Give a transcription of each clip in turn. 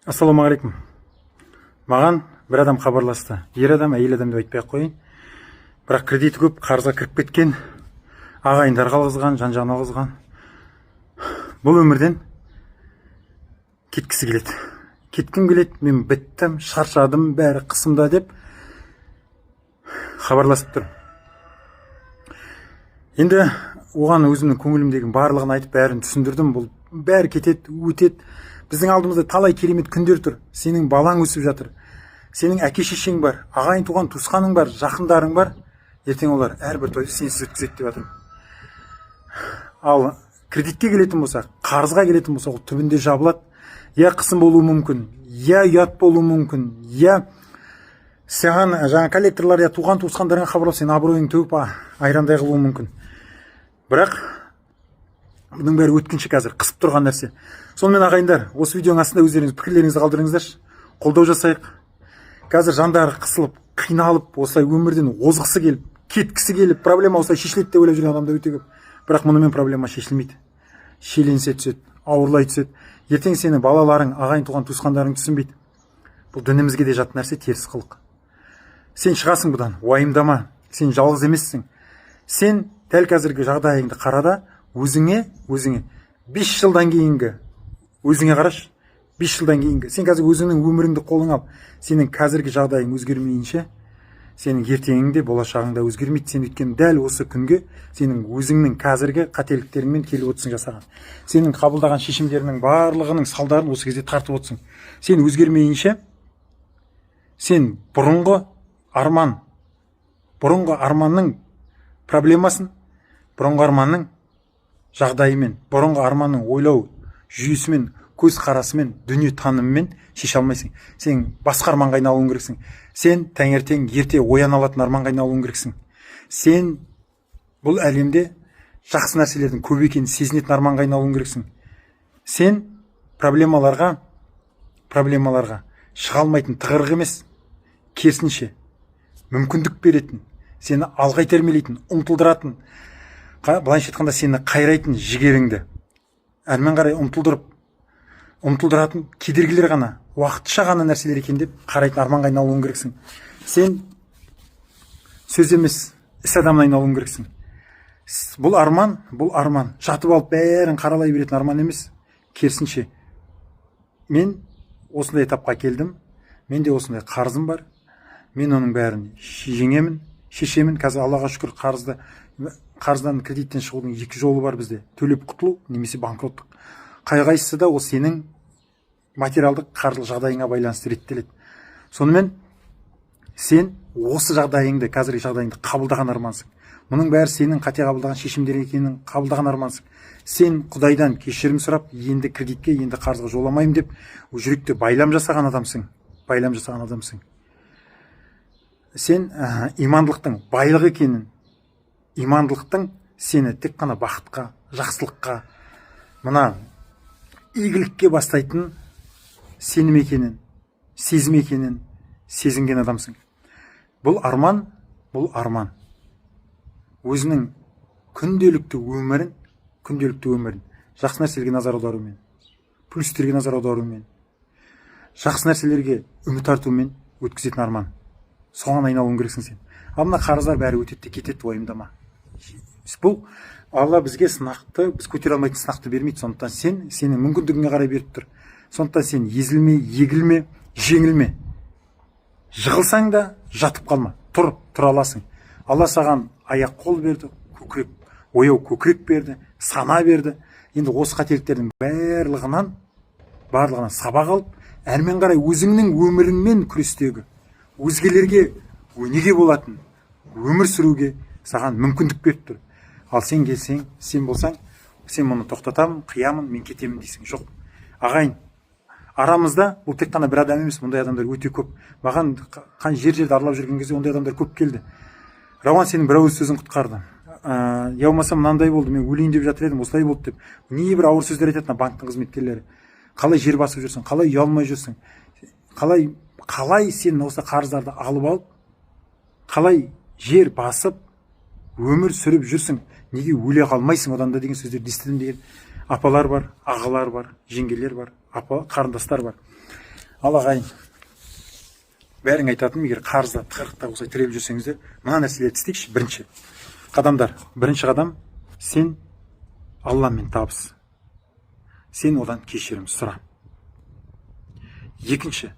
Ассалаумағалейкум! Маған бір адам хабарласты. Ер адам, әйел адам деп айтпай ақ қояйын, бірақ кредиті көп, қарызға кіріп кеткен, ағайындарға алғызған, жан жағына алғызған. Бұл өмірден кеткісі келеді. «Кеткім келеді, мен біттім, шаршадым, бәрі қысымда», – деп хабарласып тұр. Енді оған өзімнің көңілімдегі барлығын айтып, бәрін түсіндірдім. Бұл бәрі кетеді, өтеді. Біздің алдымызда талай керемет күндер тұр. Сенің балаң өсіп жатыр, сенің әке шешең бар, ағайын туған туысқаның бар, жақындарың бар. Ертең олар әрбір тойды сенсіз өткізеді деп жатырмын. Ал кредитке келетін болсақ, қарызға келетін болсақ, ол түбінде жабылады. Иә, қысым болуы мүмкін, иә, ұят болуы мүмкін, иә, саған жаңа коллекторлар, я туған туысқандарыңа хабарлап, сенің абыройыңды төгіп, айрандай қылуы мүмкін. Бірақ бұның бәрі өткінші, қазір қысып тұрған нәрсе. Сонымен, ағайындар, осы видеоның астында өздеріңіз пікірлеріңізді қалдырыңыздаршы, қолдау жасайық. Қазір жандары қысылып, қиналып, осылай өмірден озғысы келіп, кеткісі келіп, проблема осылай шешіледі деп ойлап жүрген адамдар өте көп. Бірақ мұнымен проблема шешілмейді, шиеленісе түседі, ауырлай түседі. Ертең сені балаларың, ағайын туған туысқандарың түсінбейді. Бұл дінімізге де жат нәрсе, теріс қылық. Сен шығасың бұдан, уайымдама, сен жалғыз емессің. Сен дәл қазіргі жағдайыңды қара да, өзіңе 5 жылдан кейінгі өзіңе қарашы. 5 жылдан кейінгі сен қазір өзіңнің өміріңді қолыңа ал. Сенің қазіргі жағдайың өзгермейінше, сенің ертеңің де, болашағың да өзгермейді. Сен өйткені дәл осы күнге сенің өзіңнің қазіргі қателіктеріңмен келіп отырсың. Жасаған, сенің қабылдаған шешімдеріңнің барлығының салдарын осы кезде тартып отырсың. Сен өзгермейінше, сен бұрынғы арманның проблемасын, бұрынғы арманның жағдайымен, бұрынғы арманның ойлау жүйесімен, көзқарасымен, дүние танымымен шеше алмайсың. Сен басқа арманға айналуың керексің. Сен таңертең ерте ояна алатын арманға айналуың керексің. Сен бұл әлемде жақсы нәрселердің көп екенін сезінетін арманға айналуың керексің. Сен проблемаларға шыға алмайтын тығырық емес, керісінше, мүмкіндік беретін, сені алға итермелейтін, ұмтылдыратын, былайша айтқанда, сені қайрайтын, жігеріңді әрмен қарай ұмтылдыратын кедергілер ғана, уақытша ғана нәрселер екен деп қарайтын арманға айналуың керексің. Сен сөз емес, іс адамына айналуың керексің. Бұл арман жатып алып бәрін қаралай беретін арман емес. Керісінше, мен осындай этапқа келдім, менде осындай қарызым бар, мен оның бәрін жеңемін, шешемін. Қазір, Аллаға шүкір, қарыздан, кредиттен шығудың екі жолы бар бізде: төлеп құтылу немесе банкроттық. Қай қайсысы да ол сенің материалдық, қаржылық жағдайыңа байланысты реттеледі. Сонымен, сен осы жағдайыңды, қазіргі жағдайыңды қабылдаған армансың. Мұның бәрі сенің қате қабылдаған шешімдер екенін қабылдаған армансың. Сен Құдайдан кешірім сұрап, енді кредитке, енді қарызға жоламаймын деп жүректе байлам жасаған адамсың, байлам жасаған адамсың. Сен имандылықтың байлық екенін, имандылықтың сені тек қана бақытқа, жақсылыққа, мына игілікке бастайтын сенім екенін, сезім екенін сезінген адамсың. Бұл арман өзінің күнделікті өмірін жақсы нәрселерге назар аударумен, плюстерге назар аударумен, жақсы нәрселерге үміт артумен өткізетін арман. Соған айналуың керексің сен. Ал мына қарыздар бәрі өтеді де кетеді, уайымдама. Бұл Алла бізге сынақты, біз көтере алмайтын сынақты бермейді. Сондықтан сенің мүмкіндігіңе қарай беріп тұр. Сондықтан сен езілме, егілме, жеңілме. Жығылсаң да, жатып қалма, тұр, тұра аласың. Алла саған аяқ қол берді, көкірек, ояу көкірек берді, сана берді. Енді осы қателіктердің барлығынан сабақ алып, әрмен қарай өзіңнің өміріңмен күрестегі, өзгелерге өнеге болатын өмір сүруге саған мүмкіндік беріп тұр. Ал сен келсең, сен болсаң, сен мұны тоқтатамын, қиямын, мен кетемін дейсің. Жоқ, ағайын, арамызда бұл тек қана бір адам емес, мұндай адамдар өте көп. Маған қан жер жерді аралап жүрген кезде ондай адамдар көп келді. «Рауан, сенің бір ауыз сөзің құтқарды», я болмаса «мынандай болды, мен өлейін деп жатыр едім, осылай болды» деп небір ауыр сөздер айтады. Мына банктің қызметкерлері: «Қалай жер басып жүрсің, қалай ұялмай жүрсің, қалай сен осы қарыздарды алып алып, қалай жер басып өмір сүріп жүрсің, неге өле қалмайсың одан да?» деген сөздерді естідім деген апалар бар, ағалар бар, жеңгелер бар, апа қарындастар бар. Ал, ағайын, бәрің айтатыным, егер қарызда, тығырықта осылай тіреліп жүрсеңіздер, мына нәрселерді істейікші. Бірінші қадамдар. Бірінші қадам: сен Алламен табыс, сен одан кешірім сұра. Екінші,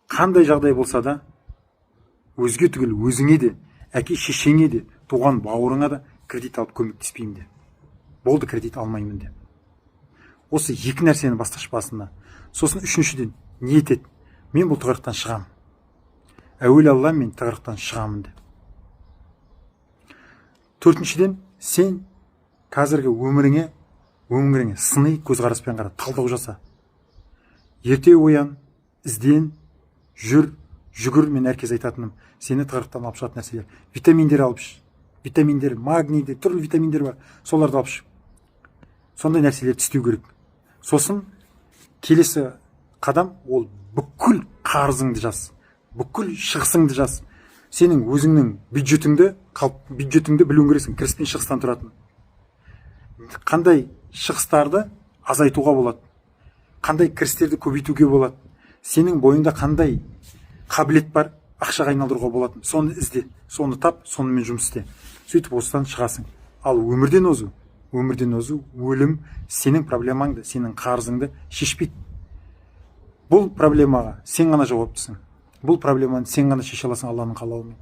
қандай жағдай болса да, өзге түгіл, өзіңе де, әке шешеңе де, туған бауырыңа да кредит алып көмектеспеймін де. Болды, кредит алмаймын де. Осы екі нәрсені басташы басында. Сосын үшіншіден, ниет ет: мен бұл тығырықтан шығамын, әуелі Алла, мен тығырықтан шығамын деп. Төртіншіден, сен қазіргі өміріңе сыни көзқараспен қара, талдау жаса. Ерте оян, ізден, жүр, жүгір. Мен әркез айтатыным, сені тығырықтан алып шығатын нәрселер: витаминдер алып іш, витаминдер, магнийді, түрлі витаминдер бар, соларды алып іш. Сондай нәрселерді істеу керек. Сосын келесі қадам ол бүкіл қарызыңды жаз, бүкіл шығысыңды жаз. Сенің өзіңнің бюджетіңді білуің керексің, кіріс пен шығыстан тұратын. Қандай шығыстарды азайтуға болады, қандай кірістерді көбейтуге болады, сенің бойыңда қандай қабілет бар ақшаға айналдыруға болатын, соны ізде, соны тап, сонымен жұмыс істе. Сөйтіп осыдан шығасың. Ал өмірден озу, өлім сенің проблемаңды, сенің қарызыңды шешпейді. Бұл проблемаға сен ғана жауаптысың, бұл проблеманы сен ғана шеше аласың Алланың қалауымен.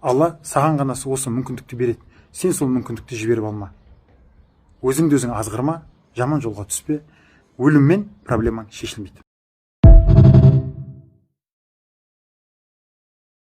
Алла саған ғана осы мүмкіндікті береді. Сен сол мүмкіндікті жіберіп алма, өзіңді өзің азғырма, жаман жолға түспе. Өліммен проблемаң шешілмейді.